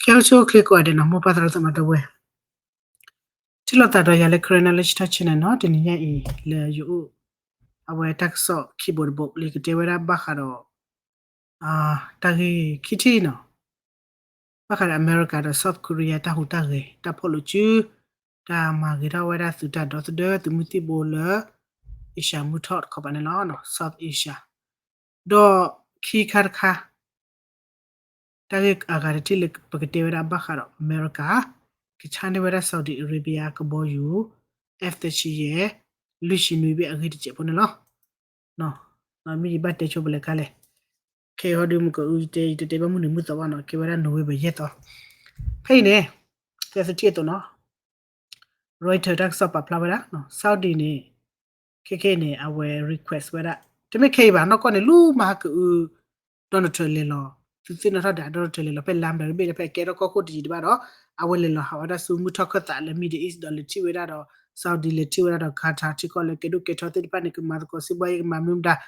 ကဲဆိချ့ကိးဂၤဒဲးနီၤ မိၢ်ပၢ်သရၣ်သမါတဝဲ ထံၣ်လိာ်သးဒီးယၤလၢ Karen Knowledge Talk Channel နီၤ တနံၤညါအံၤလၢယအိၣ် အဝဲတၢ်ကစီၣ်ခံဘိတဘိ လၢကတဲဝဲဒၣ်ဘၣ်ဃးဒီး တၢ်ဂ့ၢ်ခံထံၣ်နီၤ ဘၣ်ဃးဒီးအမဲရကၤဒီး South Korea တၢ်ဟူးတၢ်ဂဲၤ တၢ်ဖီၣ်လိာ်စု တၢ်မၤဂ့ၤထီၣ်ဝဲဒၣ်သုးတၢ်ဒီသဒၢသုးမုၢ်သံၣ်ဘိလၢ Asia မုၢ်ထီၣ်တခီပၤန့ၣ်လီၤ South Asia ဒီးခံခါတခါ တၢ်ဂ့ၢ်အဂၤတထံၣ်လၢပကတဲဝဲဒၣ်ဘၣ်ဃးဒီးအမဲရကၤ ကဆါန့ၢ်ဝဲဒၣ် Saudi Arabia ကဘီယူၤ F သၢဆံယဲၢ် လွံၢ်ဆံနွံဘ့ၣ်အဂ့ၢ်တစဲးဖိန့ၣ်လီၤ. မ့ၢ်ယဘၣ်တဲဆိပလဲၤခါလဲၣ် ခဲအံၤဟီဒုးမုၢ်ကအူတဲ ယတတဲဘၣ်မုၢ်နံၤမုၢ်သီဘၣ်နီၤ ကဲဝဲဒၣ် November ယဲၢ်သီ ဖဲအံၤန့ၣ် သုထံၣ်အသိးနီၤ Reuters တၢ်ကစီၣ်ပာ်ဖျါဝဲဒၣ် Saudi န့ၣ် ခဲခဲအံၤန့ၣ် အဝဲ request ဝဲဒၣ် တမ့ၢ်ခဲအံၤဘၣ် နီၢ်ကီၢ်န့ၣ် လူၤမၤဟးကအု Donald Trump လဲၤလီၤ သုသ့ၣ်နီၣ်ထီၣ်ဒၣ် Donald Trump လဲၤလီၤဖဲ လါမတၤတဘ့ၣ်ဒီး ဖဲကဲထီၣ်ကီၢ်ခိၣ်တယံၤတဘၣ်ဒီး အဝဲလဲၤလီၤဟးဝဲဒၣ်ဆူမုၢ်ထီၣ်ခၢၣ်သးလၢ Middle East ဒီးလဲၤထံၣ်ဝဲဒၣ်ဒီး Saudi လဲၤထံၣ်ဝဲဒၣ်ဒီး Qatar ထံကီၢ်လၢကဲဒိၣ်ကဲထီသ့ၣ်တဖၣ်န့ၣ် ကမၤသကိးစံးဘှီယဲၢ်ကမၤမနုၤမတၤ ဒ်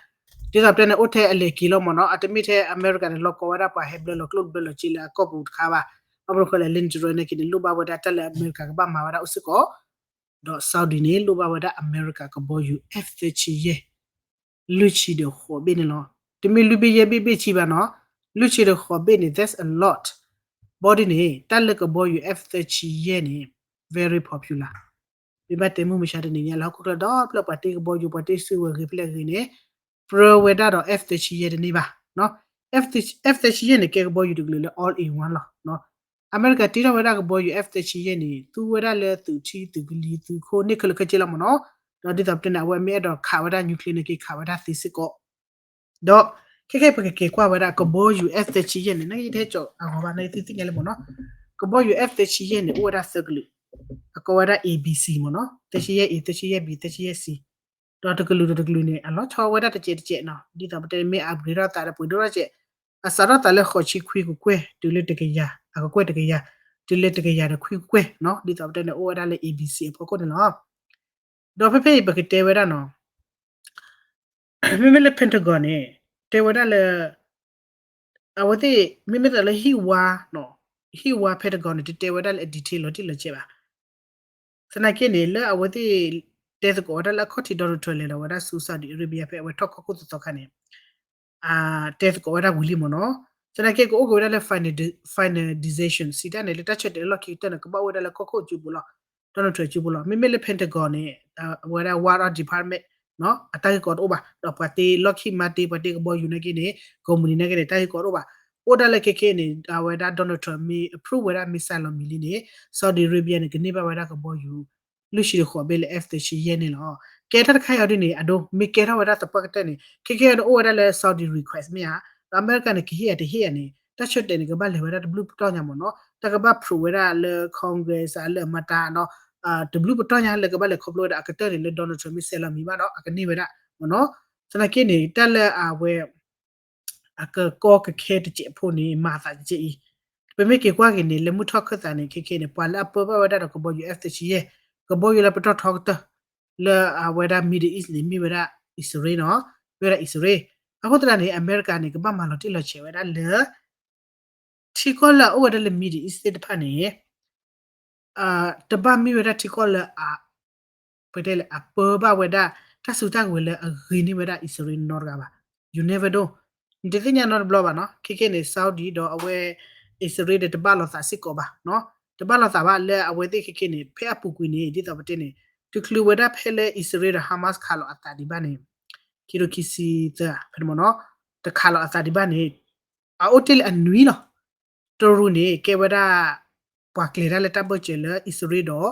သိးပတဲန့ၣ် အိၣ်ထဲအလဲၤက့ၤလီၤမ့ၢ်နီၤ အတမ့ၢ်ထဲအမဲရကၤန့ၣ် လီၤကီဝဲဒၣ်ပှၤဟဲဘျၢလီၤကျိၣ်ဘျၢလီၤစ့လၢအကီၢ်ပူၤတခါဘၣ် အပရခၢၣ်လဲၣ် လ့ၣ်တရၢန့ၣ်က့ၤန့ၣ် လိၣ်ဘၣ်ဝဲဒၣ်တၢ်လၢအမဲရကၤကဘၣ်မၤဝဲဒၣ်အိၣ်စ့ၢ်ကီး ဒီး Saudi န့ၣ် လိၣ်ဘၣ်ဝဲဒၣ်အမဲရကၤကဘီယူၤ F သၢဆံယဲၢ် လွံၢ်ဆံဒီးဃိးဘ့ၣ်န့ၣ်လီၤ. တမ့ၢ်လွံၢ်ဘ့ၣ်ယဲၢ်ဘ့ၣ်ဘ့ၣ်ဆံဘၣ်နီၤ လွံၢ်ဆံဒီးဃိးဘ့ၣ်န့ၣ် that's a lot ဘီဒ်န့ၣ် တၢ်လၢကဘီယူၤ F သၢဆံယဲၢ်န့ၣ် very popular မ့ၢ်ဘၣ်တဲမုၢ်မဆါတနံၤညါလၢဟီၣ်ခိၣ်ချၢဒီဖျၢၣ်ပှၤတ့ကဘီယူၤ ပှၤတ့စုဝဲဂ့ၤဖဲလဲၣ်ဂ့ၤန့ၣ် ပြၢဝဲဒၣ်ဒီး F သၢဆံယဲၢ်တန့ၢ်ဘၣ် F သၢဆံယဲၢ်န့ၣ် ကဲကဘီယူၤတကလုာ်လၢ all in one လီၤ. အမဲရကၤတ့ထီၣ်ဝဲဒၣ်ကဘီယူၤ F သၢဆံယဲၢ်န့ၣ် သူဝဲဒၣ်လၢသုးထံသုးကလံၤသုးခိၣ် န့ၢ်ခဲလၢာ်ခဲဆ့လီၤမ့ၢ်နီၤ. ဒီးဒ်သိးပတဲန့ၣ် အဝဲမ့ၢ်အဲၣ်ဒိးခးဝဲဒၣ် nuclear န့ၣ်က့ၤခးဝဲဒၣ်သ့စ့ၢ်ကီး ဒီးခဲခဲအံၤပကက့ၤကွၢ်ဝဲဒၣ်ကဘီယူၤ F သၢဆံယဲၢ်န့ၣ် နကဟဲကၠီအဂီၤဘၣ် နကသ့ၣ်ညါလၢမ့ၢ်နီၤ. ကဘီယူၤ F သၢဆံယဲၢ်န့ၣ် အိၣ်ဝဲဒၣ်သၢကလုာ် အကိးဝဲဒၣ် A B C မ့ၢ်နီၤ သၢဆံယဲၢ် A သၢဆံယဲၢ် B သၢဆံယဲၢ် C ဒီးတကလုာ်ဒီးတကလုာ်န့ၣ် အလီၤဆီဝဲဒၣ်တစဲးတစဲးနီၤ ဒ်သိးပတဲန့ၣ်မ့ၢ် upgrade ထီၣ်သးဒီးပှ့ၤဒိၣ်ထီၣ်စဲး အစးထီၣ်သးလၢဃိးဆံခွံကကွဲၢ် တုၤလၢတကယၤ အကကွဲၢ်တကယၤ တုၤလၢတကယၤဒီးခွံကကွဲၢ်နီၤ ဒ်သိးပတဲန့ၣ် အိၣ်ဝဲဒၣ်လၢ A B C အဖီခိၣ်န့ၣ်လီၤ. ဒီးဖဲဖဲအံၤပကတဲဝဲဒၣ်နီၤ မ့မ့ၢ်လၢ Pentagon န့ၣ် တဲဝဲဒၣ်လၢ အဝဲသ့ၣ် မ့မ့ၢ်သးလၢဟံၣ်ဝါနီၤ ဟံၣ်ဝါ Pentagon န့ၣ် တတဲဝဲဒၣ်လၢအ detail လီၤတံၢ်လီၤဆဲးဘၣ်. သနာ်က့န့ၣ် လၢအဝဲသ့ၣ် တဲသကိးဝဲဒၣ်လၢအခီၣ်ထံး Donald Trump လဲၤလီၤဝဲဒၣ်ဆူ Saudi Arabia ဖဲအဝဲထီၣ်ကီၢ်ခိၣ်သီသီခါန့ၣ် တဲသကိးဝဲဒၣ်ဝံၤလံမ့ၢ်နီၤ. သနာ်က့ကအိၣ်က့ၤဝဲဒၣ်လၢ final de- final decision စံးတၢ်န့ၣ် လၢတၢ်ဆၢတဲာ်လၢလီၢ်ခံကတၢၢ်န့ၣ် ကဘၣ်အိၣ်ဝဲဒၣ်လၢကီၢ်ခိၣ်စုပူၤလီၤ Donald Trump စုပူၤလီၤ. မ့မ့ၢ်လၢ Pentagon န့ၣ် အဝဲဒၣ် War Department အတၢ်ဂ့ၢ်ကီတအိၣ်ဘၣ် ဒီးပှၤတ့လီၢ်ခံမၤတ့ ပှၤတ့ကဘီယူၤနာ်က့န့ၣ် ကုမ္ပဏီနာ်က့န့ၣ် တၢ်ဂ့ၢ်ကီတအိၣ်ဘၣ်. အိၣ်ဒၣ်လၢခဲခဲအံၤန့ၣ် အဝဲဒၣ် Donald Trump မ့ၢ် approve ဝဲဒၣ် missile လီၤမံၤလံန့ၣ် Saudi Arabia န့ၣ် ကန့ၢ်ဘၣ်ဝဲဒၣ်ကဘီယူၤ လွံၢ်ဆံဃိးဘ့ၣ်လၢ F သၢဆံယဲၢ်န့ၣ်လီၤ. ကဲထီၣ်တခါအံၤဒ်န့ၣ် အဒိ မ့ၢ်ကဲထီၣ်ဝဲဒၣ်သပှၢ်ကတၢၢ်န့ၣ် ခဲခဲအံၤန့ၣ် အိၣ်ဝဲဒၣ်လၢ Saudi request မ့ၢ်ဧါ, ဒီးအမဲရကၤန့ၣ် ကဟ့ၣ်ဧါတဟ့ၣ်ဧါန့ၣ် တၢ်ဆၢတဲာ်န့ၣ် ကဘၣ်လဲၤဝဲဒၣ်တဘျုးပတီၢ်ညါမ့ၢ်နီၤ, တၢ်ကဘၣ် prove ဝဲဒၣ်လၢ Congress ဧါ လၢအမၤတၢ်ဒီး တဘျုးပတီၢ်ညါလၢကဘၣ်လဲၤခီဖျိဝဲဒၣ်အကတၢၢ်န့ၣ် လၢ Donald Trump မ့ၢ် send လီၤမံၤဘၣ်ဒီး အကန့ၢ်ဝဲဒၣ်မ့ၢ်နီၤ. သနာ်က့န့ၣ် တၢ်လၢအဝဲ အကကီကခဲတစဲးဖိန့ၣ် မၤအသးတကဲအံၤ, ပမ့ၢ်က့ၤကွၢ်က့ၤန့ၣ် လၢမုၢ်ထီၣ်ခၢၣ်သးန့ၣ် ခဲခဲန့ၣ် ပှၤလၢအပၢဘၣ်ဝဲဒၣ်ဒီးကဘီယူၤ F သၢဆံယဲၢ်, ကဘီယူၤလၢပတီၢ်ထီကတၢၢ် လၢအဝဲဒၣ် Middle East န့ၣ် မ့ၢ်ဝဲဒၣ်အံၣ်စရ့လးနီၤ, မ့ၢ်ဝဲဒၣ်အံၣ်စရ့လး. အဃိသတးန့ၣ် အမဲရကၤန့ၣ် ကဘၣ်မၤလီၤတံၢ်လီၤဆဲးဝဲဒၣ်လၢ ထံကီၢ်လၢအအိၣ်ဝဲဒၣ်လၢ Middle East သ့ၣ်တဖၣ်န့ၣ် တဘၣ်မ့ၢ်ဝဲဒၣ်ထံကီၢ်လၢအ ပတဲလဲၣ် အပၢဘၣ်ဝဲဒၣ် တၢ်စုတၢ်ကဝဲၤလၢအဂ့ၤန့ၢ်ဝဲဒၣ်အံၣ်စရ့လးနီတဂၤဘၣ်. You never know, နတသ့ၣ်ညါနီတဘျီဘၣ်နီၤ. ခဲခဲန့ၣ် Saudi ဒီးအဝဲ အံၣ်စရ့လးဒီး တဘၣ်လိာ်သးစ့ၢ်ကီးဘၣ်နီၤ. တဘၣ်လိာ်သးဘၣ်လၢအဝဲသ့ၣ်ခဲခဲန့ၣ် ဖဲအပူၤကွံာ်န့ၣ် ဒ်သိးပတဲန့ၣ် တချုးဝဲဒၣ်ဖဲလၢအံၣ်စရ့လးဒီး Hamas ခးလိာ်အသးဒံးဘၣ်န့ၣ် ခံထိခံဆံသၢ ဖဲန့ၣ်မ့ၢ်နီၤ, တခးလိာ်အသးဒံးဘၣ်န့ၣ် အအိၣ်တ့ၢ်လၢအနွံလီၤ. တရူးန့ၣ် ကဲဝဲဒၣ် ပှၤကျဲၤတၢ်လၢတၢ်ဘၢၣ်စၢၤလၢအံၣ်စရ့လးဒီး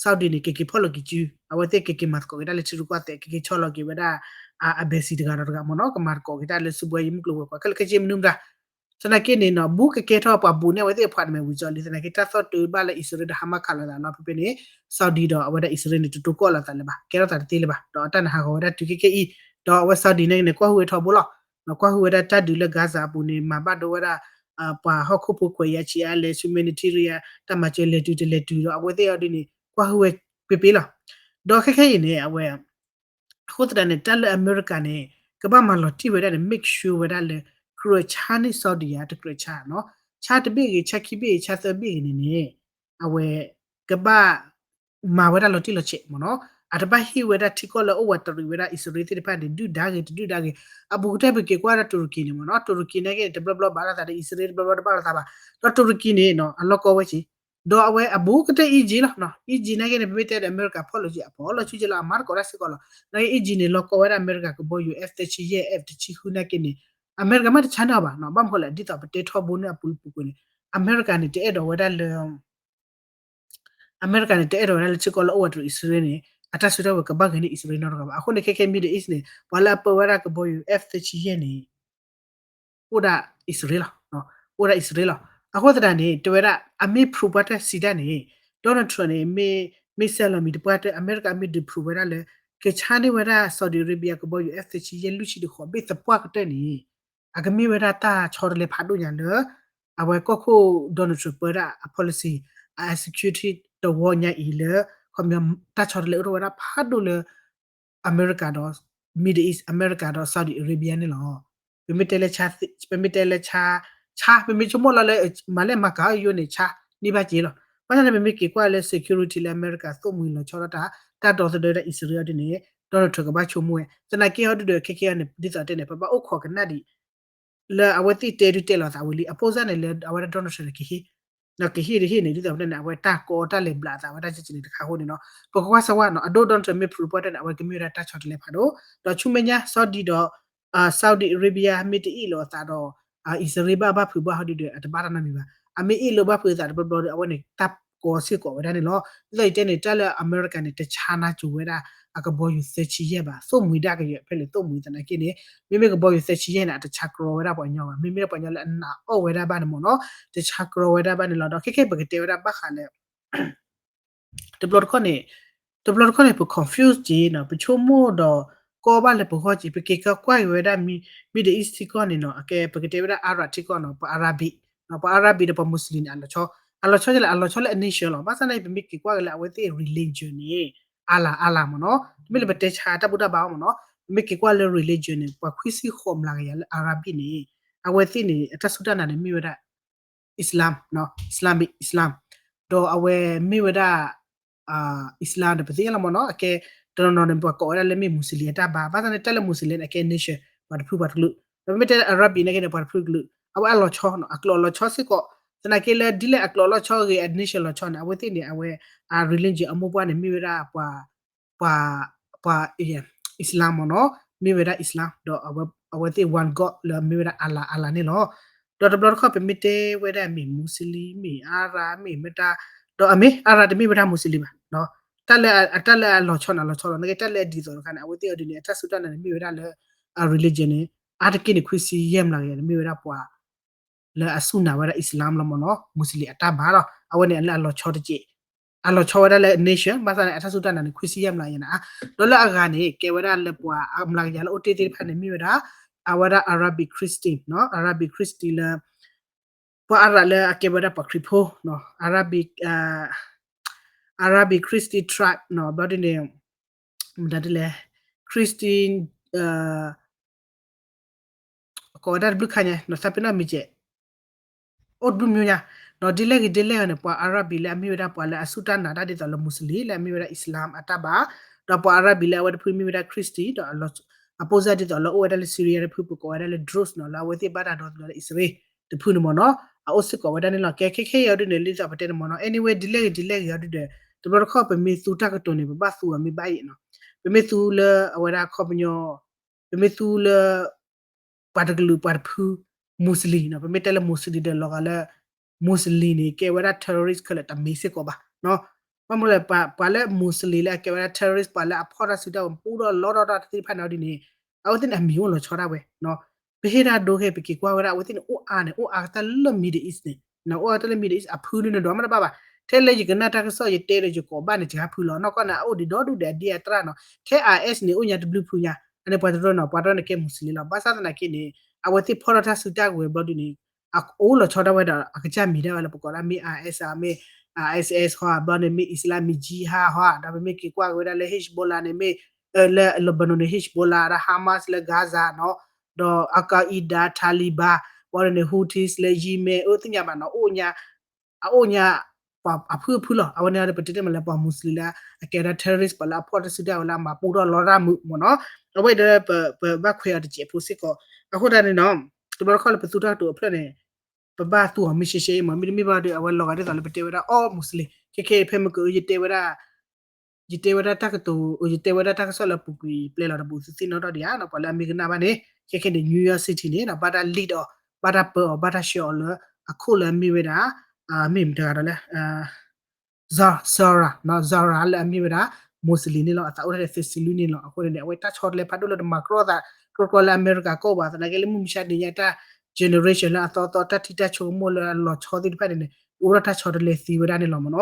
Saudi န့ၣ် ကက့ၤဖီၣ်လိာ်က့ၤစု အဝဲသ့ၣ်ကက့ၤမၤသကိးက့ၤတၢ်လၢထံရူၢ်ကီၢ်သဲး ကက့ၤဆီလီၤက့ၤဝဲဒၣ် အ embassy တဂၤဒီးတဂၤမ့ၢ်နီၤ, ကမၤသကိးက့ၤတၢ်လၢစုဘှဲယမုၢ်ကျိၤဝဲၤကွာ် ခဲလၢာ်ခဲဆ့မနုၤမတၤ သနာ်က့န့ၣ်နီၤ ဘူးကကဲထီၣ်ပှၤဘူးန့ၢ် အဝဲသ့ၣ်အဖှိၣ်တမဲာ်ဝံၤကၠီလံ သနာ်က့တၢ်သီၣ်တုၤဘၣ်လၢအံၣ်စရ့လးဒီး Hamas ခးလိာ်သးနီၤ ဖဲဖဲန့ၣ် Saudi ဒီးအဝဲဒၣ်အံၣ်စရ့လးန့ၣ် တတိၤကီၢ်လိာ်သးလၢၤဘၣ် ကဲထီၣ်သးတသ့လၢၤဘၣ် ဒီးအတၢ်န့ၣ်ဟးဂီၤဝဲဒၣ်တုၤခဲခဲအံၤ ဒီးအဝဲ Saudi န့ၣ်န့ၣ် ကွၢ်ဟုၣ်ဝဲထီဘိလီၤ. ကွၢ်ဟုၣ်ဝဲဒၣ်တၢ်ဒုးလၢ Gaza အပူၤန့ၣ် မၤဘၣ်ဒိဝဲဒၣ် ပှၤဟီၣ်ခိၣ်ဖိခွဲးယာ်ဆံးအါလဲၣ် humanitarian တၢ်မၤစၢၤလဲၤတုၤတလဲၤတုၤဒီး အဝဲသ့ၣ်အီၤဒ်န့ၣ် ကွၢ်ဟုၣ်ဝဲပ့ပ့လီၤ. ဒီးခဲခဲအံၤန့ၣ် အဝဲ အဃိသတးန့ၣ် တၢ်လၢအမဲရကၤန့ၣ် ကဘၣ်မၤလီၤတံၢ်ဝဲဒၣ်န့ၣ် make sure ဝဲဒၣ်လၢ ကြၢးဆါန့ၢ် Saudi ဧါ တကြၢးဆါနီၤ. ဆါတဘ့ၣ်ဂ့ၤ ဆါခံဘ့ၣ်ဂ့ၤ ဆါသၢဘ့ၣ်ဂ့ၤန့ၣ်န့ၣ် အဝဲ ကဘၣ် မၤဝဲဒၣ်လီၤတံၢ်လီၤဆဲးမ့ၢ်နီၤ, အတဘၣ်ဟ့ၣ်ဝဲဒၣ်ထံကီၢ်လၢအိၣ်ဝးတရံးဝဲဒၣ်အံၣ်စရ့လးသ့ၣ်တဖၣ်န့ၣ် ဒုၣ်ဒါဂ့ၤ တဒုၣ်ဒါဂ့ၤ, အဘူးကတၢၢ်ပက့ၤကွၢ်ဒၣ်တူရကံန့ၣ်မ့ၢ်နီၤ, တူရကံနာ်က့န့ၣ် တဘျီဘျီဘၣ်လိာ်သးဒီးအံၣ်စရ့လး တဘျီဘျီတဘၣ်လိာ်သးဘၣ်, ဒီးတူရကံန့ၣ်နီၤ အလီၢ်ကီဝဲက့ၤ, ဒီးအဝဲအဘူးကတၢၢ်အံၣ်ကၠံလီၤ, အံၣ်ကၠံနာ်က့န့ၣ် ပမ့ၢ်တဲဒီးအမဲရကၤဖီၣ်လီၤက့ၤ အဖီၣ်လီၤဆူက့ၤလီၤ အမၤတကိးတၢ်စ့ၢ်ကီးလီၤ, နာ်က့အံၣ်ကၠံန့ၣ် လီၢ်ကီဝဲဒၣ်အမဲရကၤကဘီယူၤ F သၢဆံယဲၢ် F တဆံဃုနာ်က့န့ၣ် အမဲရကၤမ့ၢ်တဆါန့ၢ်အီၤဘၣ်နီၤ, ဘၣ်မနုၤဃိလဲၣ် ဒ်သိးပတဲထီဘိန့ၣ်အပူၤလၢပူၤကွံာ်န့ၣ် အမဲရကၤန့ၣ် တအဲၣ်ဒိးဝဲဒၣ်လၢ အမဲရကၤန့ၣ် တအဲၣ်ဒိးဝဲဒၣ်လၢထံကီၢ်လၢအိၣ်ဝးတရံးအံၣ်စရ့လးန့ၣ် အတၢ်စုတၢ်ဝဲၤကဘၣ်ဂ့ၤန့ၢ်အံၣ်စရ့လးနီတဂၤဘၣ်. အဃိန့ၣ် ခဲခဲ Middle East န့ၣ် ပှၤလၢအပၢဝဲဒၣ်ကဘီယူၤ F သၢဆံယဲၢ်န့ၣ် အိၣ်ဒၣ်အံၣ်စရ့လးလီၤ, အိၣ်ဒၣ်အံၣ်စရ့လးလီၤ. အဃိသတးန့ၣ် တဲဝဲဒၣ် အမ့ၢ် prove ပှၤတၢ်စံးတၢ်န့ၣ် Donald Trump န့ၣ် မ့ၢ် မ့ၢ်စဲလီၤမံၤတပှၢ်တၢၢ် အမဲရကၤမ့ၢ်ဒုး prove ဝဲဒၣ်လၢ ကဆါန့ၢ်ဝဲဒၣ် Saudi Arabia ကဘီယူၤ F သၢဆံယဲၢ်လွံၢ်ဆံတဃိးဘ့ၣ်သပှၢ်ကတၢၢ်န့ၣ် အကမ့ၢ်ဝဲဒၣ်တၢ်ဆီတလဲဖးဒိၣ်ညါလၢ အဝဲကီၢ်ခိၣ် Donald Trump ပၢတၢ်အ policy အ executive တဝီညါအံၤလၢ ခီပညီ တၢ်ဆီတလဲအိၣ်ထီၣ်ဝဲဒၣ်ဖးဒိၣ်လၢ အမဲရကၤဒီး Middle East အမဲရကၤဒီး Saudi Arabia န့ၣ်လီၤ. ပမ့ၢ်တဲလၢ ပမ့ၢ်တဲလၢ ဆါ ပမ့ၢ်ဆိကမိၣ်လီၤလၢ မၤလဲၢ်မၤကၤအီၤယိန့ၣ် ဆါန့ၢ်ဘၣ်က့ၤလီၤ. ဘၣ်ဆၣ်န့ၣ် ပမ့ၢ်က့ၤကွၢ်လၢ security လၢအမဲရကၤသိၣ်မှံၤလီၤဆီဒၣ်တၢ် တၢ်ဒီသဒၢဒၣ်အံၣ်စရ့လးအီၤဒ်န့ၣ် Donald Trump ကဘၣ်ဆိကမိၣ်ဝဲ သနာ်က့အီၤဒ်ဒီး ခဲခဲအံၤန့ၣ် ဒ်သိးတဲန့ၣ် ပဘၣ်အိၣ်ခိးကနၣ်ဒံး လၢအဝဲသ့ၣ်တဲဒုးတဲလီၤသးဝံၤလံ အပိၢ်စၢ်န့ၣ်လၢအဝဲဒၣ် Donald Trump န့ၣ် ကဟ့ၣ် ကဟ့ၣ်တဟ့ၣ်န့ၣ် ဒ်သိးပတဲန့ၣ် အဝဲတၢ်ကီတၢ်လဲၤဘျးအသးဝဲဒၣ်ကဲကဲန့ၣ်တခါအဃိန့ၣ်နီၤ ပကကွၢ်စၢၤဝဲနီၤ အဒိ Donald Trump မ့ၢ် prove ပှၤတၢ်န့ၣ် အဝဲကမ့ၢ်ဝဲဒၣ်တၢ်ဆီတလဲဖးဒိၣ် ဒီးဆူမဲာ်ညါ Saudi ဒီး Saudi Arabia မ့ၢ်တအ့ၣ်လိာ်အသးဒီး အံၣ်စရ့လးဘၣ်ဘၣ်ဖုးဘၣ်ဟီဒ်ဒီး အတဘၣ်တၢ်နီတမံၤဘၣ်. အမ့ၢ်အ့ၣ်လိာ်ဘၣ်ဖုးအသးတဘျီဘျီဒီး အဝဲန့ၣ်တၢ်ကီစ့ၢ်ကီးဝဲဒၣ်န့ၣ်လီၤ. ဒ်သိးယတဲန့ၣ် တၢ်လၢအမဲရကၤန့ၣ် တဆါနါစိၤဝဲဒၣ် အကဘီယူၤသၢဆံယဲၢ်ဘၣ် သိၣ်မှံၤဒၣ်ကယဲၢ်ဖဲလဲၣ်သိၣ်မှံၤသနာ်က့န့ၣ် မ့မ့ၢ်ကဘီယူၤသၢဆံယဲၢ်န့ၣ် အတဆါကရီဝဲဒၣ်ပှၤကညီဘၣ် မ့မ့ၢ်ပှၤကညီလၢအနာ်အီၣ်ဝဲဒၣ်ဘၣ်န့ၣ်မ့ၢ်နီၤ တဆါကရီဝဲဒၣ်ဘၣ်န့ၣ်လီၤ. ဒီးခဲခဲပကတဲဝဲဒၣ်ဘၣ်ဃးလၢ တဘျီတခီၣ်န့ၣ် တဘျီတခီၣ်န့ၣ် ပ confuse က့ၤနီၤ ပဆိကမိၣ်ဒီး ကီဘၣ်လၢပဂီၢ်က့ၤ ပက့ၤကကွၢ်က့ၤဝဲဒၣ် Middle East ထံကီၢ်န့ၣ်နီၤ အကဲ ပကတဲဝဲဒၣ် Arab ထံကီၢ်နီၤ ပှၤ Arabic ပှၤ Arabic ဒီးပှၤ Muslim န့ၣ် အလီၤဆီ အလီၤဆီလၢ အလီၤဆီလၢအ nation လီၤ. ဘၣ်ဆၣ်န့ၣ် ပမ့ၢ်က့ၤကွၢ်က့ၤလၢအဝဲသ့ၣ် religion န့ၣ် အါလါအါလါမ့ၢ်နီၤ တမ့ၢ်လၢပတဲဆါတၢ်ဘူၣ်တၢ်ဘါအီၤမ့ၢ်နီၤ ပမ့ၢ်က့ၤကွၢ်လၢ religion န့ၣ် ပှၤခွံဆံဃိးမျးကယၤလၢ Arabic န့ၣ် အဝဲသ့ၣ်န့ၣ် အတၢ်စူၢ်တၢ်နာ်န့ၣ်မ့ၢ်ဝဲဒၣ် Islam နီၤ Islamic Islam ဒီးအဝဲမ့ၢ်ဝဲဒၣ် Islam ဒီးပသ့ၣ်ညါလီၤမ့ၢ်နီၤ အကဲ တနီၤနီၤန့ၣ် ပှၤကိးဝဲဒၣ်လၢမ့ၢ် Muslim အတၢ်ဘါ ဘၣ်ဆၣ်န့ၣ် တၢ်လၢ Muslim န့ၣ် အကဲ nation ပှၤတဖုပှၤတကလုာ် ဒီးပမ့ၢ်တဲလၢ Arabic နာ်က့န့ၣ် ပှၤတဖုတကလုာ် အဝဲအလီၤဆီနီၤ အကျိာ်အလီၤဆီစ့ၢ်ကီး သနာ်က့လၢဒ်လဲၣ်အကျိာ်အလီၤဆီဂ့ၤ အ nation လီၤဆီန့ၣ် အဝဲသ့ၣ်န့ၣ် အဝဲ အ religion အမိၢ်ပှၢ်န့ၣ် မ့ၢ်ဝဲဒၣ်ပှၤ ပှၤ ပှၤ Islam မ့ၢ်နီၤ မ့ၢ်ဝဲဒၣ် Islam ဒီးအဝဲသ့ၣ် one God လၢမ့ၢ်ဝဲဒၣ် Allah Allah န့ၣ်လီၤ. ဒီးတဘျီတခီၣ် ပမ့ၢ်တဲဝဲဒၣ်မ့ၢ် Muslim မ့ၢ် Arab မ့ၢ်မတၤ ဒီးအမ့ၢ် Arab တမ့ၢ်ဝဲဒၣ် Muslim ဘၣ် တၢ်လၢအတၢ်လၢအလီၤဆီန့ၣ် အလီၤဆီလီၤ နာ်က့တၢ်လၢအဒ်သိးတခါန့ၣ် အဝဲသ့ၣ်အီၤဒ်န့ၣ် အတၢ်စူၢ်တၢ်နာ်န့ၣ် မ့ၢ်ဝဲဒၣ်လၢ အ religion န့ၣ် အါတက့ၢ်န့ၣ် ခွံဆံယဲၢ်မျးကယၤန့ၣ် မ့ၢ်ဝဲဒၣ်ပှၤ လၢအစူၢ်နာ်ဝဲဒၣ် Islam လီၤမ့ၢ်နီၤ Muslim အတၢ်ဘါလီၤ အဝဲန့ၣ်လၢအလီၤဆီတက့ၢ် အလီၤဆီဝဲဒၣ်လၢ nation ဘၣ်ဆၣ်န့ၣ် အတၢ်စူၢ်တၢ်နာ်န့ၣ် ခွံဆံယဲၢ်မျးကယၤန့ၣ် ဒီးလၢအဂၤန့ၣ် ကဲဝဲဒၣ်လၢပှၤအမျးကယၤလၢအိၣ်တ့ၢ်သ့ၣ်တဖၣ်န့ၣ် မ့ၢ်ဝဲဒၣ် အဝဲဒၣ် Arabic Christian နီၤ Arabic Christian လၢ ပှၤ Arab လၢအကဲဝဲဒၣ်ပှၤခရံာ်ဖိနီၤ Arabic Arabic Christian tribe နီၤ ဘျီဒ်န့ၣ် မတၤဒ်လဲၣ် Christian ကိးဝဲဒၣ်တဘျုးခါညါ နီၤ သးပ့ၤနီၣ်မံၤကဲး အိၣ်တဘျုးမံၤညါ ဒီးဒ်လဲၣ်ဂ့ၤဒ်လဲၣ်ဂ့ၤန့ၣ် ပှၤ Arabic လၢအမ့ၢ်ဝဲဒၣ်ပှၤလၢအစူၢ်တၢ်နာ်တၢ်ဒ်သိးလၢ Muslim လၢအမ့ၢ်ဝဲဒၣ် Islam အတၢ်ဘါ ဒီးပှၤ Arabic လၢအဝဲတဖုမ့ၢ်ဝဲဒၣ် Christian ဒီး အပိၢ်စၢ်ဒ်သိးလၢအိၣ်ဝဲဒၣ်လၢ Syria တဖု ပကိးဝဲဒၣ်လၢ Druze နီၤ လၢအဝဲသ့ၣ်ဘၣ်တၢ်ဒီသဒၢလၢအံၣ်စရ့လးတဖုန့ၣ်မ့ၢ်နီၤ အအိၣ်စ့ၢ်ကီးဝဲဒၣ်န့ၣ်လီၤ. ကဲခဲခဲအံၤအီၤဒ်န့ၣ် ဒ်သိးပတဲန့ၣ်မ့ၢ်နီၤ anyway ဒ်လဲၣ်ဂ့ၤဒ်လဲၣ်ဂ့ၤအီၤဒ်ဒီး တဘျီတခီၣ်ပမ့ၢ်သူတၢ်ကတိၤန့ၣ် ပဘၣ်သူအီၤမ့ၢ်ဘၣ်အံၤနီၤ ပမ့ၢ်သူလၢအဝဲဒၣ်ခီပညီ ပမ့ၢ်သူလၢ ပှၤတကလုာ်ပှၤတဖု Muslim နီၤ ပမ့ၢ်တဲလၢ Muslim ဒီးလီၤဂာ်လၢ Muslim န့ၣ် ကဲဝဲဒၣ် terrorist ခဲလၢာ်တမ့ၢ်စ့ၢ်ကီးဘၣ် ဘၣ်မနုၤလဲၣ် ပှၤလၢ Muslim လၢအကဲဝဲဒၣ် terrorist ပှၤလၢအဖီၣ်တၢ်စုတၢ်ဝဲၤ ပူထီၣ်လီထီၣ်တၢ်သ့ၣ်တဖၣ်န့ၣ်အီၤဒ်န့ၣ် အဝဲသ့ၣ်န့ၣ်အမံၤအိၣ်လီၤဆီဒၣ်ဝဲ ပဟ့ၣ်တၢ်ဒိခဲ ပက့ၤကွၢ်ဝဲဒၣ် အဝဲသ့ၣ်န့ၣ် အိၣ်အါန့ၣ် အိၣ်အါကတၢၢ်လၢ Middle East န့ၣ် အိၣ်အါကတၢၢ်လၢ Middle East အဖုန့ၣ် နဒိးမ့ၢ်တဘၣ်ဘၣ် ထဲလၢယကနၣ်တၢ်ကစီၣ် ယတဲဒီးယကိးဘၣ်န့ၣ် ယကဟးဖုလီၤ နီၢ်ကီၢ်န့ၣ် အအိၣ်ဒံးဒီဒူၣ်ဒီးအဒံအတြၢ်နီၤ ခဲ IS န့ၣ် အိၣ်ညါတဘျုးဖုညါ အန့ၣ်ပှၤတရၢနီၤ ပှၤတရၢန့ၣ်ကဲ Muslim လီၤ ဘၣ်ဆၣ်သနာ်က့န့ၣ် အဝဲသ့ၣ်ဖီၣ်ထီၣ်တၢ်စုတၢ်ဝဲၤဘျီဒ်န့ၣ် အအိၣ်လီၤဆီဒၣ်ဝဲဒီး အကစၢ်မံၤဒၣ်ဝဲလၢပကိးဒၣ်မ့ၢ် IS မ့ၢ် ISIS ဟီ ဘျီန့ၣ်မ့ၢ် Islamic Jihad ဟီ ဒီးပမ့ၢ်က့ၤကွၢ်က့ၤဝဲဒၣ်လၢ Hezbollah န့ၣ်မ့ၢ် လၢ Lebanon န့ၣ် Hezbollah ဒီး Hamas လၢ Gaza နီၤ ဒီး Al Qaeda Taliban ပှၤန့ၣ် Houthis လၢ Yemen အိၣ်သ့ၣ်ညါဘၣ်နီၤ အအိၣ်ညါ အအိၣ်ညါ ပှၤအဖုအဖုလီၤ. အဝဲန့ၣ်ဒီး ပတဲတ့ၢ်မးလၢပှၤ Muslim လၢအကဲဝဲဒၣ် terrorist ပှၤလၢအဖီၣ်တၢ်စုတၢ်ဝဲၤလၢအမၤပူထီၣ်လီတၢ်မုာ်မ့ၢ်နီၤ. အဝဲဒီး ပဘၣ်ခွဲးအီၤတစဲးဖိစ့ၢ်ကီး. အဃိသတးန့ၣ်နီၤ တဘျီတခီၣ်လၢပသူတၢ်ကတိၤအဖျၢၣ်န့ၣ် ပဘၣ်သူအီၤမ့ၢ်ရှဲရှဲအံၤမး မ့တမ့ၢ်ဘၣ်ဒီး အဝဲလီၤဂာ်ဒ်သိးလၢပတဲဝဲဒၣ် all Muslim ခဲခဲအံၤ ဖဲမ့ၢ်က ယတဲဝဲဒၣ် ယတဲဝဲဒၣ်တၢ်ကတိၤ ယတဲဝဲဒၣ်တၢ်ကစီၣ်လၢအပူၤကွံာ် ပျဲလီၤတဘူးသုသ့ၣ်နီၣ်ထီၣ်ဒံးဧါနီၤ ပှၤလၢအမ့ၢ်ကနၣ်ဘၣ်န့ၣ် ခဲခဲန့ၣ် New York City န့ၣ်နီၤ ဘၣ်တၢ် lead အီၤ ဘၣ်တၢ်ပၢအီၤ ဘၣ်တၢ်ဆှၢအီၤလၢ အခိၣ်လၢအမ့ၢ်ဝဲဒၣ် မ့ၢ်မတၤတဂၤဒီးလဲၣ် Zahra နီၤ Zahra လၢအမ့ၢ်ဝဲဒၣ် Muslim န့ၣ်လီၤ. အသးအိၣ်ထဲ သၢဆံလွံၢ်န့ၣ်လီၤ. အဃိန့ၣ်န့ၣ် အဝဲတၢ်ဆီတလဲဖးဒိၣ်လၢတမၤကြီသး ကြီကြီလၢအမဲရကၤကီၢ်ဘၣ် သနာ်က့လၢမုၢ်မဆါတနံၤညါတၢ် generation လၢအသီသီ တၢ်ထံၣ်တၢ်ဆိကမိၣ်လၢအလီၤဆီသ့ၣ်တဖၣ်န့ၣ်န့ၣ် အိၣ်ဒီးတၢ်ဆီတလဲသ့ဝဲဒၣ်န့ၣ်လီၤမ့ၢ်နီၤ.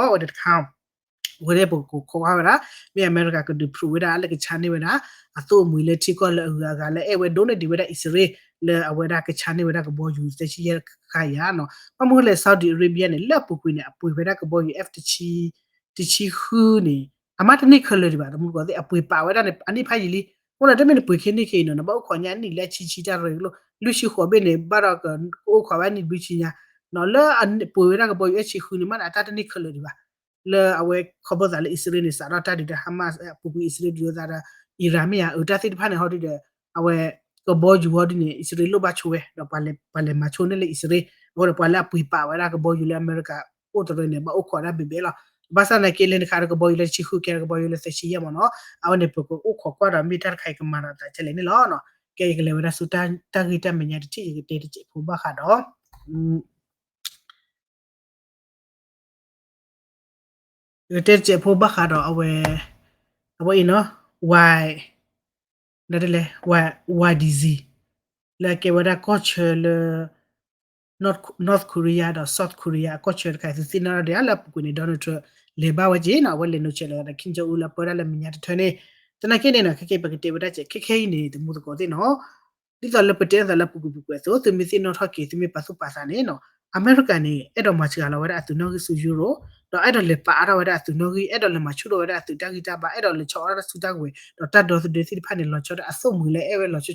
အဝဲဒၣ်ပကကိးကွၢ်ဝဲဒၣ် မ့ၢ်အမဲရကၤကဒုး prove ဝဲဒၣ်လၢကဆါန့ၢ်ဝဲဒၣ် အသိၣ်အမှံၤလၢထံကီၢ်လၢအဂုၤအဂၤလၢအဲၣ်ဝဲဒိၣ်န့ၢ်ဒံးဝဲဒၣ်အံၣ်စရ့လး လၢအဝဲဒၣ်ကဆါန့ၢ်ဝဲဒၣ်ကဘီယူၤသၢဆံယဲၢ်ခါအံၤဧါနီၤ. ဘၣ်မနုၤလဲၣ် Saudi Arabia န့ၣ် လၢအပူၤကွံာ်န့ၣ် အပှ့ၤဝဲဒၣ်ကဘီယူၤ F တဆံဃုန့ၣ် အမ့ၢ်တန့ၢ်ခဲလၢာ်ဒံးဘၣ် တမူတကိးသ့ၣ် အပှ့ၤပာ်ဝဲဒၣ်န့ၣ် အနံၣ်ဖးယံာ်လံ. အဃိန့ၣ် တမ့ၢ်နပှ့ၤခဲန့ၢ်ခဲအံၤနီၤ နဘၣ်အိၣ်ခိးညါအနံၣ်လၢဆံဆံတၢ်ရ့ကလိၣ် လွံၢ်ဆံဃိးဘ့ၣ်န့ၣ် ဘၣ်ဒီးကအိၣ်ခိးဝဲအနံၣ်တဘျုးဆံညါနီၤ လၢအပှ့ၤဝဲဒၣ်ကဘီယူၤ F တဆံဃုန့ၣ် မ့ၢ်ဒၣ်တၢ်တန့ၢ်ခဲလၢာ်ဒံးဘၣ် လၢအဝဲခီဖျိသးလၢအံၣ်စရ့လးန့ၣ် စးထီၣ်တၢ်ဒုးဒီး Hamas အပူၤကွံာ်အံၣ်စရ့လးဒုးအသးဒီး Iran မ့ၢ်ဧါ အတၢ်သ့ၣ်တဖၣ်န့ၣ် ဟီဒုဒီး အဝဲ ကဘီယူၤဟီဒုန့ၣ် အံၣ်စရ့လးလိၣ်ဘၣ်ဆိဝဲ ဒီးပှၤလဲၤမၤဆိန့ၢ်လၢအံၣ်စရ့လး အဃိဒီးပှၤလၢအပှ့ၤပာ်ဝဲဒၣ်ကဘီယူၤလၢအမဲရကၤအိၣ်တရၢန့ၣ် ဘၣ်အိၣ်ခိးဒၣ်ဘဲဘဲလီၤ. ဘၣ်ဆၣ်သနာ်က့လၢနခးဒီးကဘီယူၤလၢတဆံဃုကဲဒီးကဘီယူၤလၢသၢဆံယဲၢ်မ့ၢ်နီၤ အဝဲန့ၣ်ပကအိၣ်ခိးကွၢ်ဒီးမ့ၢ်တၢ်တခါအံၤကမၤဒီးသးကဲလဲၣ်န့ၣ်လီၤ. ကဲယကလဲၤဝဲဒၣ်ဆူတၢ်ဂ့ၢ်တၢ်မဲာ်ညါတထံၣ် ယကတဲတစဲးဖိဘၣ်ဃးဒီး ယကတဲတစဲးဖိဘၣ်ဃးဒီးအဝဲ အဝဲအံၤနီၤ ဝါ ဒ်လဲၣ် ဝါ ဝါဒံၣ်စံၣ် လၢအကဲဝဲဒၣ်ကီၢ်ဆၢလၢ North Korea ဒီး South Korea အကီၢ်ဆၢတခါ သုသ့ၣ်နီၣ်ထီၣ်ဒံးဧါ လၢအပူၤကွံာ်န့ၣ် Donald Trump လဲၤဘၣ်ဝဲက့ၤနီၤ အဝဲလဲၤနုာ်ဆဲးလီၤဒီး Kim Jong Un လၢအပၢဒၣ်လၢမဲာ်ညါတထၢန့ၣ် သနာ်က့န့ၣ်နီၤ ခဲကဲပကတဲဝဲဒၣ်ကဲ ခဲခဲအံၤန့ၣ် တမူသကိးသ့ၣ်နီၤ ဒ်သိးလၢပတဲအသးလၢပူၤကွံာ်ပူၤကွံာ်အသိး သုမ့ၢ်သ့ၣ်နီၣ်ထီၣ်က့ၤ သုမ့ၢ်ပာ်သူၣ်ပာ်သးန့ၣ်နီၤ အမဲရကၤန့ၣ် အဲၣ်ဒိးမၤစှၤလီၤဝဲဒၣ်အသုးနီၣ်ဂံၢ်ဆူ Europe ဒီးအဲၣ်ဒိးလဲၤပာ်အါထီၣ်ဝဲဒၣ်အသုးနီၣ်ဂံၢ် အဲၣ်ဒိးလဲၤမၤဆူၣ်ထီၣ်ဝဲဒၣ်အသုးတၢ်ဂံၢ်တၢ်ဘါ အဲၣ်ဒိးလဲၤဆီၣ်အါထီၣ်တၢ်စုတၢ်ကဝဲၤ ဒီးတၢ်ဒီသဒၢသ့ၣ်တဖၣ်န့ၣ် လီၤဆီဒၣ်အသိၣ်မှံၤလၢအဲၣ်ဝဲလီၤဆီဆီ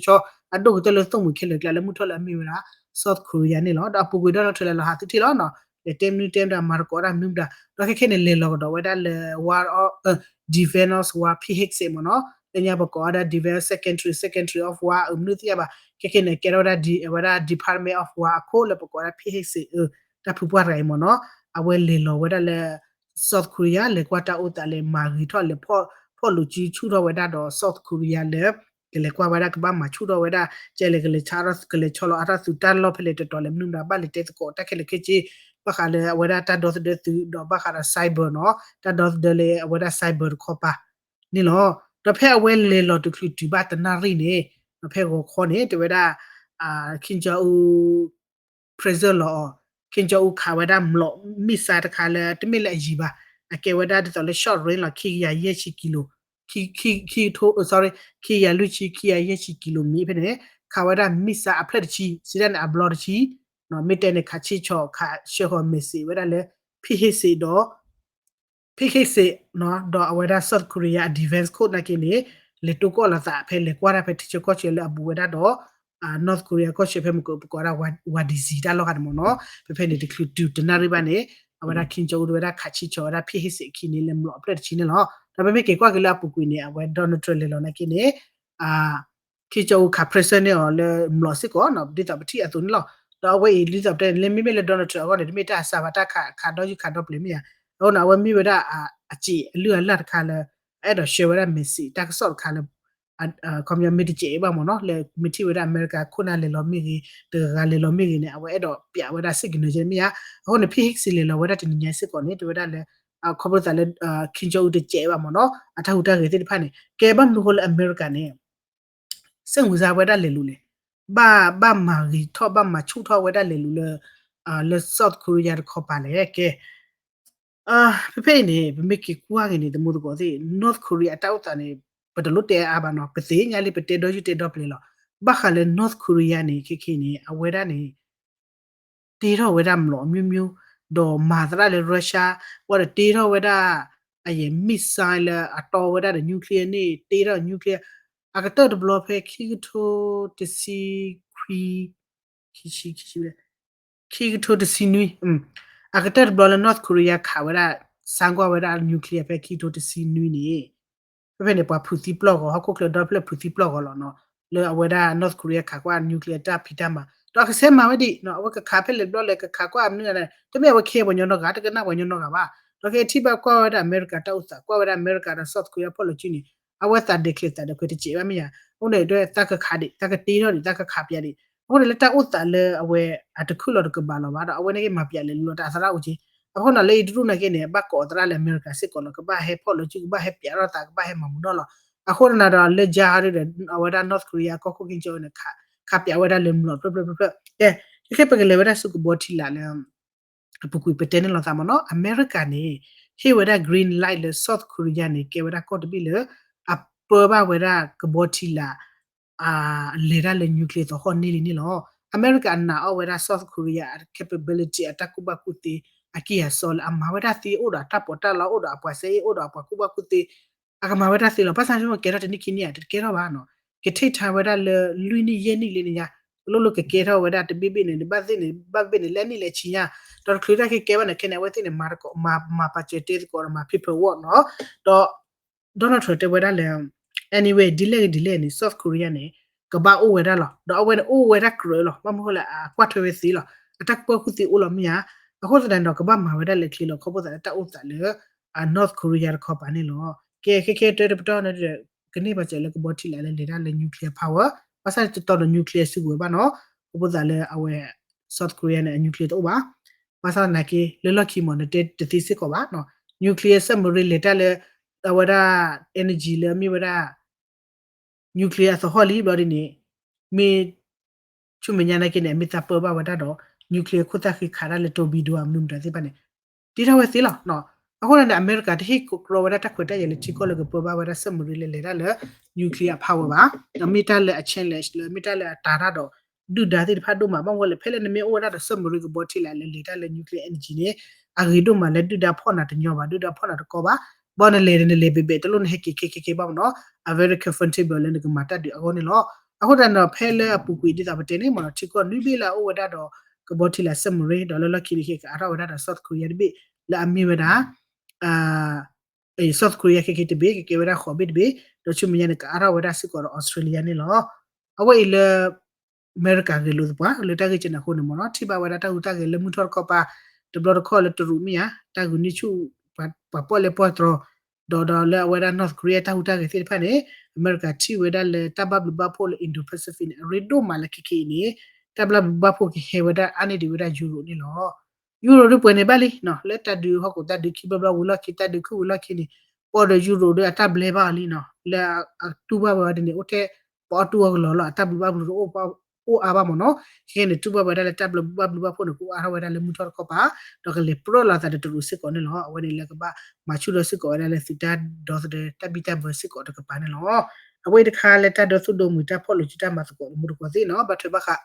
အဒိၣ်ကတၢၢ်လၢသိၣ်မှံၤခဲလၢာ်ကျါလၢမုၢ်ထီၣ်လၢအမ့ၢ်ဝဲဒၣ် South Korea န့ၣ်လီၤ. ဒီးအပူၤကွံာ် Donald Trump လဲၤလီၤဟးသုထံၣ်လီၤနီၤ လဲၤတဲမနုၤတဲမတၤ မၤသကိးတၢ်မနုၤမတၤ ဒီးခဲခဲန့ၣ် လဲၤလီၤကဒီးဝဲဒၣ်လၢ war defense war ဖံးဟ့ၣ်စ့းမ့ၢ်နီၤ လၢညါပကိးဝဲဒၣ် defense secretary secretary of war အမနုၤသ့ၣ်ညါဘၣ် ခဲခဲန့ၣ် ကဲထီၣ်ဝဲဒၣ် ဝဲဒၣ် Department of War အခိၣ်လၢပကိးဝဲဒၣ် ဖံးဟ့ၣ်စ့း တၢ်ဖုပှၢ်တဂၤအံၤမ့ၢ်နီၤ အဝဲလဲၤလီၤဝဲဒၣ်လၢ South Korea လဲၤကွၢ်တၢ်အိၣ်သးလဲၤမၤဂ့ၤထီၣ်လဲၤဖီၣ်လိာ်စုဆူၣ်ထီၣ်ဝဲဒၣ်ဒီး South Korea လၢ ကလဲၤကွၢ်ဝဲဒၣ်ကဘၣ်မၤဆူၣ်ထီၣ်ဝဲဒၣ် ကဲလဲၤကလဲၤဆါ ကလဲၤဆီလီၤအါထီၣ်သုးတၢ်လီၢ်ဖဲလဲၣ်တတီၤလဲၣ်မနုၤမတၤ ဘၣ်လဲၤတဲသကိးတၢ်ခဲလၢာ်ခဲဆ့ ဘၣ်ဃးလၢအဝဲဒၣ်တၢ်ဒီသဒၢသုးဒီးဘၣ်ဃးဒီး cyber နီၤ တၢ်ဒီသဒၢလၢအဝဲဒၣ် cyber တခီပၤန့ၣ်လီၤ. ဒီးဖဲအဝဲလဲၤလီၤတချုးတုၤဘၣ်တနၣ်ရံၣ်န့ၣ် ဒီးဖဲဂီၤခီန့ၣ် တဲဝဲဒၣ် Kim Jong Un present လီၤအီၤ Kim Jong Un ခးဝဲဒၣ်မျိာ် missile တခါလၢ တမ့ၢ်လၢအယံၤဘၣ် အကဲဝဲဒၣ်ဒ်သိးလၢ short range လီၤ ခံကယၤယဲၢ်ဆံကံလိ ခံ sorry ခံကယၤလွံၢ်ဆံ ခံကယၤယဲၢ်ဆံကံလိမံၤဖဲန့ၣ် ခးဝဲဒၣ် missile အဖျၢၣ်တဆံ စံးဒၣ်န့ၣ် အဘျီတဆံ မ့ၢ်တဲန့ၣ် ခးဆံဆီၣ် ခးဆှၢဃီၤ missile ဝဲဒၣ်လၢ ဖံးဟ့ၣ်စ့းဒီး ဖံးဟ့ၣ်စ့း ဒီးအဝဲဒၣ် South Korea အ defense code နာ်က့န့ၣ် လဲၤတိၢ်ကီၣ်လီၤသးဖဲလဲၤကွၢ်တၢ်ဖဲထံဆၢကီၢ်ဆၢလၢအဘူးဝဲဒၣ်ဒီး North Korea ကီၢ်ဆၢဖဲမ့ၢ်ကပကိးဝဲဒၣ် ဝါဒံၣ်စံၣ်တၢ်လီၢ်ဃာ်န့ၣ်မ့ၢ်နီၤ ဖဲဖဲန့ၣ်တချုးတုၤတနၣ်ရံၣ်ဘၣ်န့ၣ် အဝဲဒၣ် Kim Jong Un တဝဲဒၣ်ခးဆံဆီၣ်ဝဲဒၣ်ဖံးဟ့ၣ်စ့းအခံန့ၣ်လၢမျိာ်အဖျၢၣ်တဆံန့ၣ်လီၤ. ဒီးပမ့ၢ်က့ၤကွၢ်က့ၤလၢအပူၤကွံာ်န့ၣ် အဝဲ Donald Trump လဲၤလီၤနာ်က့န့ၣ် Kim Jong Un ခး present န့ၢ်အီၤလၢမျိာ်စ့ၢ်ကီးနီၤ ဒ်သိးပထံၣ်အသိးန့ၣ်လီၤ. ဒီးအဝဲအံၤဒ်သိးပတဲန့ၣ် လၢမ့မ့ၢ်လၢ Donald Trump အဂီၢ်န့ၣ် တမ့ၢ်တၢ်အစှၤဘၣ် တၢ်ခးခးဒီယုၢ်ခးဒီပျဲၤမ့ၢ်ဧါ. အဃိန့ၣ် အဝဲမ့ၢ်ဝဲဒၣ်အစံးအလုၢ်အလၢ်တခါလၢ အအဲၣ်ဒိးဆှၢဝဲဒၣ် message တၢ်ကစီၣ်တခါလၢ ခီပညီမ့ၢ်တစဲးဘၣ်မ့ၢ်နီၤ လၢမ့ၢ်ထံၣ်ဝဲဒၣ်အမဲရကၤခိၣ်နၢ်လဲၤလီၤမ့ၢ်ဂ့ၤ တဂၤဂၤလဲၤလီၤမ့ၢ်ဂ့ၤန့ၣ် အဝဲအဲၣ်ဒိးပျးဝဲဒၣ် signal မ့ၢ်ဧါ. အဃိန့ၣ် ဖံးဟ့ၣ်စ့းလဲၤလီၤဝဲဒၣ်တနံၤညါစ့ၢ်ကီးန့ၣ် တဲဝဲဒၣ်လၢ ခီဖျိသးလၢ Kim Jong Un တစဲးဘၣ်မ့ၢ်နီၤ အတၢ်ဟူးတၢ်ဂဲၤသ့ၣ်တဖၣ်န့ၣ် ကဲဘၣ်မနုၤဃိလၢအမဲရကၤန့ၣ် စ့ၣ်မုာ်စါဝဲဒၣ်လဲၤလူၤလဲၣ် ဘၣ် ဘၣ်မၤဂ့ၤထီၣ် ဘၣ်မၤဆူၣ်ထီၣ်ဝဲဒၣ်လဲၤလူၤလၢ လၢ South Korea တခီပၤလဲၣ် ကဲ ဖဲဖဲအံၤန့ၣ် ပမ့ၢ်က့ၤကွၢ်က့ၤန့ၣ် တမူသကိးသ့ၣ် North Korea အတၢ်အိၣ်သးန့ၣ် ပတလိၣ်တဲအါဘၣ်နီၤ ပသ့ၣ်ညါလံ ပတဲဒီယုၢ်တဲဒီပျဲၤလီၤ. ဘၣ်ဃးလၢ North Korea န့ၣ် ခဲခဲန့ၣ် အဝဲဒၣ်န့ၣ် တ့ထီၣ်ဝဲဒၣ်မျိာ်အမျိုးမျိုး ဒီးမၤသရၣ်လၢ Russia ဝဲဒီးတ့ထီၣ်ဝဲဒၣ် အယဲၢ် missile လၢအတီဝဲဒၣ်ဒီး nuclear န့ၣ် တ့ထီၣ် nuclear အကတၢၢ်တဘျီဖဲခံကထိတဆံခွံ ခံဆံ ခံဆံ ခံကထိတဆံနွံ, အကတၢၢ်တဘျီလၢ North Korea ခးဝဲဒၣ် စမ်းကွၢ်ဝဲဒၣ် nuclear ဖဲခံကထိတဆံနွံန့ၣ် ဖဲဖဲန့ၣ် ပှၤဖုးသံပျီၢ်ဂီၤ ဟီၣ်ခိၣ်ချၢဒီဖျၢၣ်ဖုးသံပျီၢ်ဂီၤလီၤနီၤ, လၢအဝဲဒၣ် North Korea ခးကွၢ် nuclear တၢ်ဖံးတၢ်မၤ ဒီးအကဆဲးမၤဝဲဒံးနီၤ, အဝဲကခးဖဲလဲၣ်တဘျီလဲၣ် ကခးကွၢ်မနုၤလဲၣ် တမ့ၢ်အဝဲခဲပှၤညီနီတဂၤ တကနၣ်ပှၤညီနီတဂၤဘၣ်, ဒီးကထံၣ်ဘၣ်ကွၢ်ဝဲဒၣ်အမဲရကၤတၢ်အိၣ်သး ကွၢ်ဝဲဒၣ်အမဲရကၤဒီး South Korea ဖီၣ်လီၤစုန့ၣ် အဝဲသးဒဲးချဲးသးဒဲးခွဲးတစဲးဘၣ်မ့ၢ်ဧါ, အဃိန့ၣ် တၢ်ကခးဒံး တၢ်ကတ့ထီၣ်ဒံး တၢ်ကခးပၠးဒံး, အဃိန့ၣ်လၢတၢ်အိၣ်သးလၢအဝဲ အတခုၣ်လီၤတကဘၣ်လီၤဘၣ် ဒီးအဝဲန့ၣ်က့ၤမၤပၠးလဲၤလူၤလီၤတၢ်အသရၣ်အိၣ်က့ၤ, အဃိန့ၣ်လၢအံၤတရူၣ်နာ်က့န့ၣ် ဘၣ်ကိးအသရၣ်လၢအမဲရကၤစ့ၢ်ကီးလီၤ ကဘၣ်ဟဲဖီၣ်လီၤစု ကဘၣ်ဟဲပၠးထီၣ်သး ကဘၣ်ဟဲမၤမူနီၣ်လီၤ, အဃိန့ၣ်ဒီးလၢယါဟီဒီး အဝဲဒၣ် North Korea အကီၢ်ခိၣ်က့ၤကၠီန့ၣ် ခးပၠးဝဲဒၣ်လၢမုၢ်လီၤဖျၢၣ်ဖျၢၣ်ဖျၢၣ်ဖျၢၣ်, ကဲ ခဲခဲပကလဲၤဝဲဒၣ်ဆူကဘီထံလာ်လၢ အပူၤကွံာ်ပတဲန့ၣ်လိာ်သးမ့ၢ်နီၤ, အမဲရကၤန့ၣ် ဟ့ၣ်ဝဲဒၣ် green light လၢ South Korea န့ၣ် ကဲဝဲဒၣ်ကီၢ်တဘ့ၣ်လၢ အပၢဘၣ်ဝဲဒၣ်ကဘီထံလာ် လဲၤတၢ်လၢ nuclear သဟီၣ်န့ၢ်လံန့ၣ်လီၤ. အမဲရကၤနာ်အီၣ်ဝဲဒၣ် South Korea အ capability အတၢ်ကူၣ်ဘၣ်ကူၣ်သ့ အကံၢ်အစီလၢအမၤဝဲဒၣ်သ့ အိၣ်ဒီးအတၢ်ပီးတၢ်လီ အိၣ်ဒီးအပှၤစဲအ့ၣ် အိၣ်ဒီးအပှၤကူၣ်ဘၣ်ကူၣ်သ့ အကမၤဝဲဒၣ်သ့လီၤ. ဘၣ်ဆၣ်ကဲထီၣ်တနံၣ်ခံနံၣ်ဧါ တကဲထီၣ်ဘၣ်နီၤ, ကထံၣ်ထါဝဲဒၣ်လၢလွံၢ်နံၣ်ယဲၢ်နံၣ်လံန့ၣ်ညါ, လိၣ်လိၣ်ကကဲထီၣ်ဝဲဒၣ်တဘ့ၣ်ဘ့ၣ်န့ၣ် နဘၣ်သ့ၣ်န့ၣ် ဘၣ်ဘ့ၣ်န့ၣ် လၢနံၣ်လၢဆံညါ, ဒီးတချုးတၢ်ကကဲဘၣ်န့ၣ် ခဲန့ၣ် အဝဲသ့ၣ်န့ၣ် မၤတကိး မၤ မၤပာ်စၢၤတဲသကိးဒီးမၤ paperwork နီၤ, ဒီး Donald Trump တဲဝဲဒၣ်လၢ anyway ဒ်လဲၣ်ဂ့ၤဒ်လဲၣ်န့ၣ် South Korea န့ၣ် ကဘၣ်အိၣ်ဝဲဒၣ်လီၤ. ဒီးအဝဲန့ၣ်အိၣ်ဝဲဒၣ်ကြၢးလီၤ. ဘၣ်မနုၤဃိလဲၣ် အကွၢ်ထွဲဝဲသ့လီၤ. အတၢ်ကူၣ်ဘၣ်ကူၣ်သ့အိၣ်လီၤမ့ၢ်ဧါ. အဃိသတးန့ၣ်ဒီး ကဘၣ်မၤဝဲဒၣ်လၢချ့လီၤ ခီဖျိသးလၢတၢ်အိၣ်သးလၢ North Korea တခီပၤန့ၣ်လီၤ. ကဲ ခဲခဲတၢတပတီၢ်န့ၣ်ဒီး ကန့ၢ်ပာ်စၢၤလၢကဘီထံလာ်လၢလဲၤတၢ်လၢ nuclear power ဘၣ်ဆၣ်တတီၤဒီး nuclear စုကဝဲၤဘၣ်နီၤ. ခီဖျိသးလၢအဝဲ South Korea န့ၣ် အ nuclear တအိၣ်ဘၣ်. ဘၣ်ဆၣ်သနာ်က့ လၢလီၢ်ခံမ့ၢ် နတဲတသ့စ့ၢ်ကီးဘၣ်နီၤ. nuclear submarine လဲၤတၢ်လၢ အဝဲဒၣ် energy လၢအမ့ၢ်ဝဲဒၣ် nuclear အသဟီၣ်လံဘျီဒ်န့ၣ် မ့ၢ် ဆူမဲာ်ညါနာ်က့န့ၣ် အမ့ၢ်သးပၢဘၣ်ဝဲဒၣ်ဒီး nuclear ခိၣ်သၣ်ဃံခးတၢ်လၢ torpedo အမနုၤမတၤသ့ၣ်တဖၣ်န့ၣ် တ့ထီၣ်ဝဲသ့လီၤ. အဃိန့ၣ်ဒီး အမဲရကၤတဟ့ၣ်ကီရီဝဲဒၣ်တၢ်ခွဲးတၢ်ယာ်လၢထံကီၢ်လၢကပၢဘၣ်ဝဲဒၣ် submarine လၢလဲၤတၢ်လၢ nuclear power ဘၣ်. ဒီးမ့ၢ်တၢ်လၢအ challenge လၢမ့ၢ်တၢ်လၢအတၤတၢ်ဒီး ဒုၣ်ဒါသ့ၣ်တဖၣ်ဒိၣ်မး ဘၣ်မနုၤလဲၣ် ဖဲလၢနမ့ၢ်အိၣ်ဝဲဒၣ်ဒီး submarine ကဘီထံလာ်လၢလဲၤတၢ်လၢ nuclear energy န့ၣ် အဂ့ၤဒိၣ်မးလၢဒုၣ်ဒါဖီၣ်နၤတညီဘၣ် ဒုၣ်ဒါဖီၣ်နၤတကီဘၣ်. ဘၣ်နလဲၤဒီးနလဲၤဘဲးဘဲး တလိၣ်နဟဲက့ၤခဲခဲခဲဘၣ်မ့ၢ်နီၤ အ very comfortable လၢနကမၤတၢ်ဒုးအဂီၢ်န့ၣ်လီၤ. အဃိသတးန့ၣ်ဒီး ဖဲလၢအပူၤကွံာ်ဒ်သိးပတဲန့ၣ်မ့ၢ်နီၤ ထံကီၢ်နွံဘ့ၣ်လၢအအိၣ်ဝဲဒၣ်ဒီး ကဘီထံလာ် submarine ဒီးလၢလီၢ်ခံန့ၣ် ကကအါထီၣ်ဝဲဒၣ်ဒီး South Korea တဘ့ၣ် လၢအမ့ၢ်ဝဲဒၣ် South Korea ခဲက့ၤတဘ့ၣ် ကကဲဝဲဒၣ်ဃိးဘ့ၣ်တဘ့ၣ် ဒီးဆူမဲာ်ညါန့ၣ် ကအါထီၣ်ဝဲဒၣ်စ့ၢ်ကီးဒီး Australia န့ၣ်လီၤ. အဝဲအံၤလၢ အမဲရကၤဂဲၤလိာ်သပှၢ် လၢတၢ်ဂ့ၢ်ကဲန့ၣ်အဃိန့ၣ်မ့ၢ်နီၤ ထံၣ်ဘၣ်ဝဲဒၣ်တၢ်ဟူးတၢ်ဂဲၤလၢမုၢ်ထီၣ်တခီပၤ တဘျီတခီၣ်လၢတရူးမ့ၢ်ဧါ တၢ်ဂုာ်န့ၢ်ဆူၣ် ပှၤပီၣ်လဲၣ်ပီၣ်တြီၤ ဒီးဒီးလၢအဝဲဒၣ် North Korea တၢ်ဟူးတၢ်ဂဲၤသ့ၣ်တဖၣ်န့ၣ် အမဲရကၤထံၣ်ဝဲဒၣ်လၢတၢ်ဘၣ်ဘျုးဘၣ်ဖှိၣ်လၢ Indo-Pacific န့ၣ် အရ့ဒိၣ်မးလၢခဲခဲအံၤန့ၣ် တၢ်ဘၣ်ဘျုးဘၣ်ဖှိၣ်ကဟဲဝဲဒၣ်အါန့ၢ်ဒံးဝဲဒၣ် Europe န့ၣ်လီၤ. Europe ဒုးပှဲၤန့ၣ်ဘၣ်လံနီၤ လၢတၢ်ဒုးဟီၣ်ခိၣ်တၢ်ဒုးခံဘျီဘျီဝံၤလီၢ်ခံ တၢ်ဒုးခုၣ်ဝံၤလီၢ်ခံန့ၣ် ပီၣ်ဒီး Europe ဒုးအတၢ်ဘျဲဘၣ်အီၤလံနီၤ လၢအတူၢ်ဘၣ်ဝဲဒ်န့ၣ် အိၣ်ထဲပအီၣ်တူၢ်အီၣ်ကလီၤလီၤ အတၢ်ဘျုးဘၣ်ဖှိၣ်တအိၣ်အါဘၣ်မ့ၢ်နီၤ ခဲကဲန့ၣ် တူၢ်ဘၣ်ဝဲဒၣ်လၢတၢ်ဘျုးဘၣ်ဖှိၣ်န့ၣ် ကအိၣ်အါထီၣ်ဝဲဒၣ်လၢမုၢ်ထီၣ်တခီပၤ ဒီးကလဲၤပြၢလီၤသးဒီးတရူးစ့ၢ်ကီးန့ၣ်လီၤ. အဝဲန့ၣ်လၢကဘၣ်မၤဆူၣ်ထီၣ်စ့ၢ်ကီးဝဲဒၣ်လၢသုတၢ်ဒီသဒၢတၢ်ဘံၣ်တၢ်ဘၢစ့ၢ်ကီးတကပၤန့ၣ်လီၤ. အဝဲအံၤတခါလၢတၢ်ဒီသူၣ်ဒိမုၢ်တၢ်ဖီၣ်လိာ်စုတၢ်မၤသကိးတမူတကိးသ့ၣ်နီၤ ဘၣ်ထွဲဘၣ်ဃး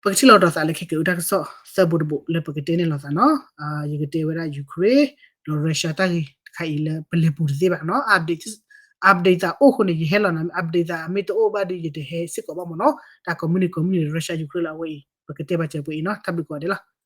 ပကထံၣ်လိာ်ကဒီးသးလၢခဲကဲအူတၢ်ကစီၣ်သၢဘိတဘိလၢပကတဲန့ၣ်လိာ်သးနီၤ ယကတဲဝဲဒၣ် Ukraine ဒီး Russia တၢ်ဂ့ၢ်တခါအံၤလၢပလဲၤပူၤတသ့ဘၣ်နီၤ update update သးအိၣ်ဃိန့ၣ် ယဟဲလီၤနၤ update သးအမ့ၢ်တအိၣ်ဘၣ်ဒီး ယတဟဲစ့ၢ်ကီးဘၣ်မ့ၢ်နီၤ တၢ်ကိးမုၢ်နံၤကိးမုၢ်နံၤ Russia Ukraine လၢအဝဲအံၤ ပကတဲဘၣ်စၢၤပှဲၤအံၤနီၤ တၢ်ဘျုးကိးဂၤဒဲးလီၤ.